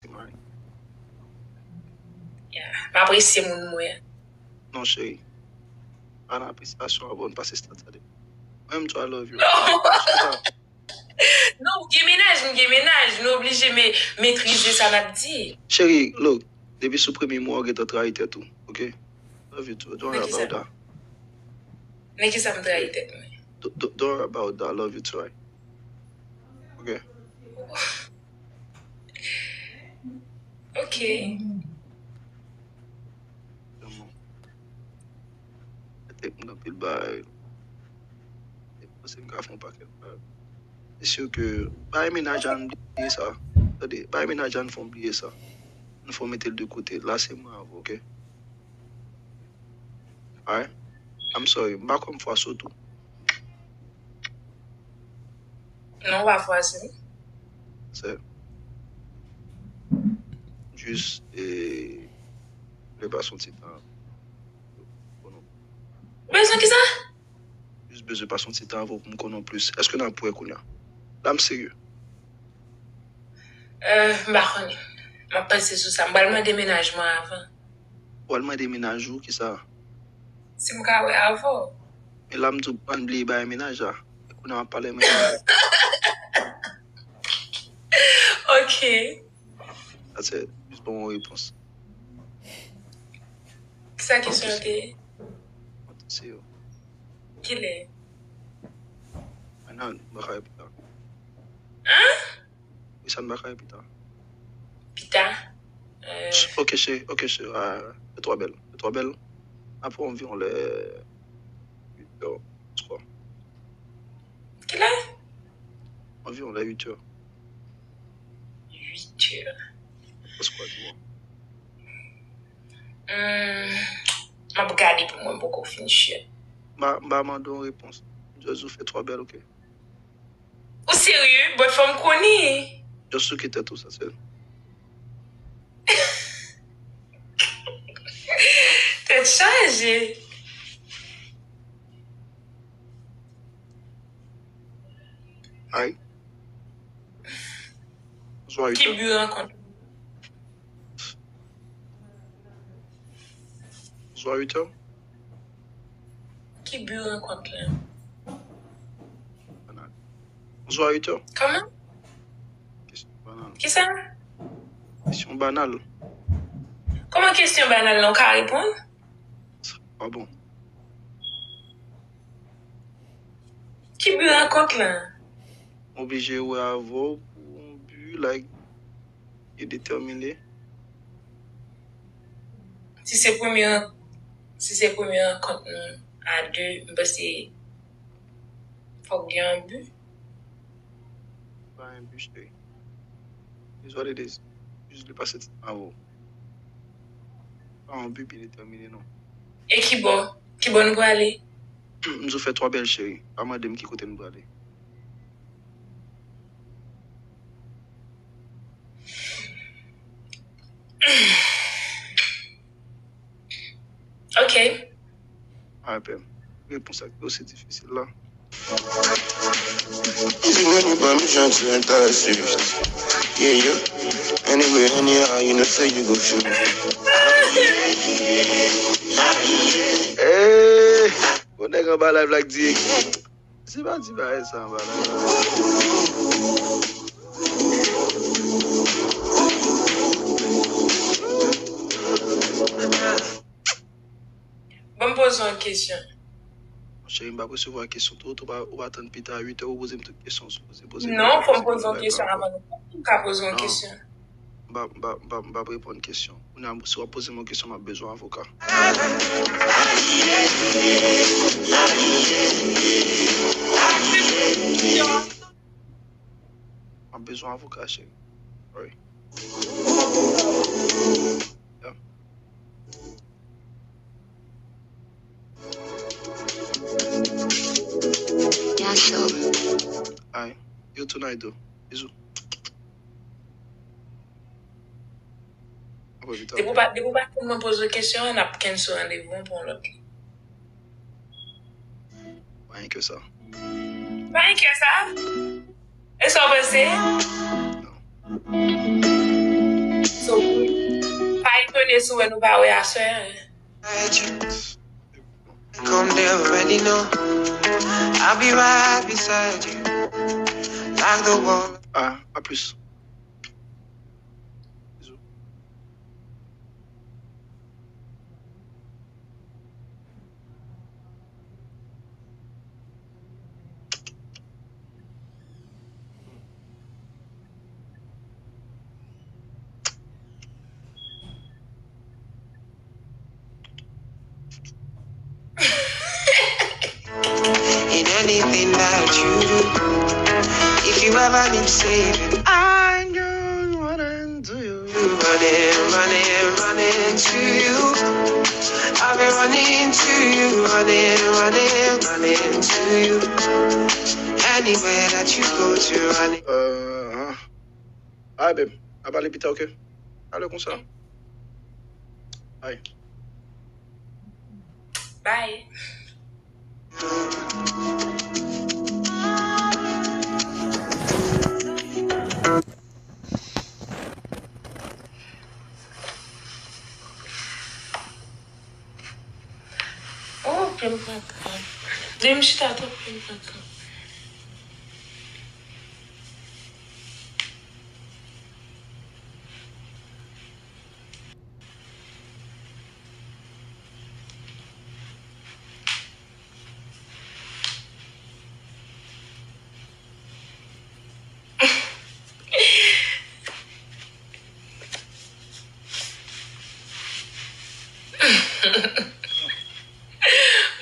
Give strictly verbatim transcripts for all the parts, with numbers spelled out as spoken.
Mwen. Yeah. M apresye moun mwen. Non, cheri. Pa nan apresyasyon avan n pase stad sa depi. Mwen menm tou, I love you. Non, m gen mennaj, m gen mennaj. Nou oblije me, metrize sa n ap di. Cheri, look, depi sou premye mo a, w gentan trayi tèt ou, oke? Love you too. Don't worry about that. Nan kisa m trayi tèt mwen? Don't, don't, don't worry about that. Love you too, right? Oke? Oke. Mwen te konn anpil bagay. E panse m ka fè yon pakèt bagay. Se si ke bay mennaj an bliye sa. Tande, bay mennaj an fè w bliye sa. Nou fè w mete l de kote. La se mwen avè w, oke? Alright? I'm sorry. M pa kwè m fwa sou tou. Non, w pa fwa sou. Se jis, e, vle pase yon ti tan. Bezwen kisa? Jis bezwen pase yon ti tan avè w pou m konnen w plis. Èske n ap wè kounye a? La, m serye. Euh, m pa konnen. M ap panse sou sa. M pral mande mennaj mwen avan. W al mande mennaj ou kisa? Si m ka wè avè w. Men la, m di w pa n bliye bagay mennaj la. E kounye a m ap pale mennaj la. Ok. That's it. Jis ban m yon repons. Kisa kesyon an te ye? Mwen te se yo. Kilè? Mwen nan, mwen ka repita. Hein? Wi, sa n pa ka repita. Pita? Euh. Ok, cheri, ok, cheri. Ah, fè twa bèl. Fè twa bèl. Apre anviwon lè uit è, oswa. Kilè? Anviwon lè uit è. Uit è. Oswa, di mwen. Hmm, m ap gade pou mwen, m poko fin sure. M pa, m pa mande yon repons. Just ou fè twa bèl, ok? Ou serye? But fò m konnen. Just souke tèt ou, sa sèl. Tèt chaje. Ay. Zwa uit è. Ki bi rankont? Zwa uit è. Ki bi rankont lan? Banal. Zwa uit è. Kòman? Kesyon banal. Kisa? Kesyon banal. Kòman kesyon banal la, ou ka reponn? Ah bon. Ki bi rankont lan? M oblije wè avè w pou yon bi, like, e detèmine. Si se premye ran-, si se premye rankont nou a de, m panse fòk gen yon bi. Pa yon bi, cheri. It's what it is. Jis li pase ti tan avè w. Pa yon bi byen detèmine, non. E ki bò? Ki bò nou prale? M di w fè twa bèl, cheri. Pa mande m ki kote n prale. Ok. Apèn. Repons ak yo se difisil la. Even when you buy me drinks, you entice you. Yeah, yeah. Anyway, anyhow, you know say you go shoot. Hey, bon nèg anba live la k di. Se pa ti bagay sa anba la. Ban m poze w yon kesyon. Monchè, m p ap resevwa kesyon tou, tou pa, ou pa tann pita uit è, ou poze m tout kesyon ou sipoze poze m. Non, fò m poze w kesyon avan nou. Ou ka poze w kesyon. M p ap, m p ap, m p ap, m p ap reponn kesyon. Kounye a, si w ap poze m yon kesyon, m ap bezwen avoka. M ap bezwen avoka, cheri. Wi. Yeah. Yeah, sure. Ay, you tonight, though. Bisous. Apre pita. Depi w pa, depi w pa tann mwen poze w kesyon an, n ap cancel randevou an pou yon lòt li. Anyen ke sa. Pa anyen ke sa? E sa w panse? Non. E si w wè nou pa wè aswè an. Come there already know. I'll be right beside you. Like the wall. Ah, à plus. Bisous. In anything that you do, if you ever need saving, I'm just running to you. Running, running, running to you. I've been running to you, running, running, running to you. Anywhere that you go to, running. Uh-huh. Ay, babe, a pale pita, ok? Ale konsa. Ay. Bye. Oh, plim kaka. Depi m chita tou, plim kaka.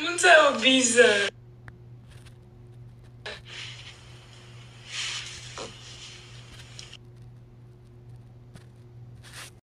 Moun sa yo biza.